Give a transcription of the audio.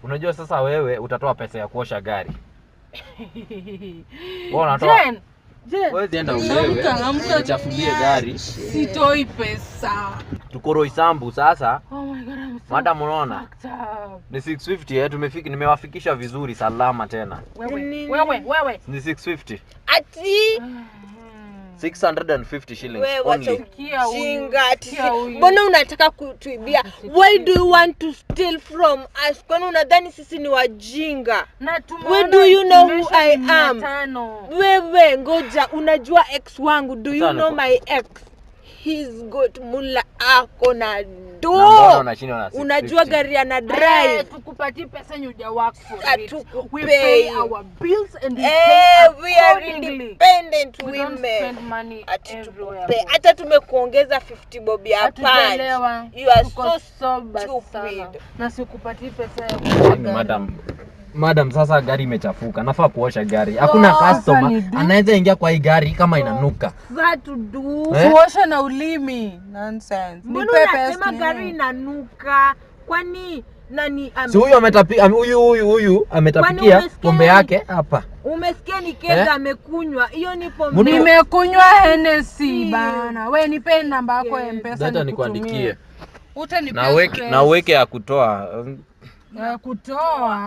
Unajua sasa wewe utatoa pesa ya kuosha gari. Wewe unatoa. Jen, Jen, Wewe enda ulewe. Amka, amka. Uchafulie gari. Sitoi pesa. Tuko Roysambu sasa. Oh my God, I'm so Madam, unaona? fucked up. Ni 650, eh, tumefika, nimewafikisha vizuri salama tena. Wewe, Nini? wewe, wewe. Ni 650. Ati 650 shillings wewe, wacha only. Sikia huyu, ujinga ati sikia huyu. Mbona unataka kutuibia? Why do you want to steal from us? Kwani unadhani sisi ni wajinga? Na tumeona Where do you know who estimation I ni mia am? tano. Wewe ngoja, unajua ex wangu? Do you Sasa know my ex? He's got mula, ako na Na mbona do. unashindwa na 650? Unajua gari ana Eh, drive? tukupatie pesa yenye huja work for it. Hatukupei. We pay our bills and we Eh, pay we are accordingly. independent We don't women. spend money Ati everywhere. tukupe. Hata tumekuongeza 50 bob ya pad. Hatujalewa. You are Tuko so sober stupid. sana. Na sikupatii pesa ya kuosha gari. Madam, madam, sasa gari imechafuka, nafaa kuosha gari. Hakuna Oh, customer sasa ni anaweza ingia kwa hii gari kama inanuka. That to do. Eh? Kuosha na ulimi. Nonsense. Mbona Nipe unasema pesa. gari inanuka? Kwani nani Si huyu ametapika, huyu ametapikia Kwani umesikia pombe yake hapa. Umesikia ni kega Eh? amekunywa? Hiyo ni pombe. Nimekunywa Hennessy bana. We nipe namba yako ya M-Pesa Data nikutumie. nikuandikie. Utanipea Na uweke stress. na uweke ya kutoa. Ya kutoa.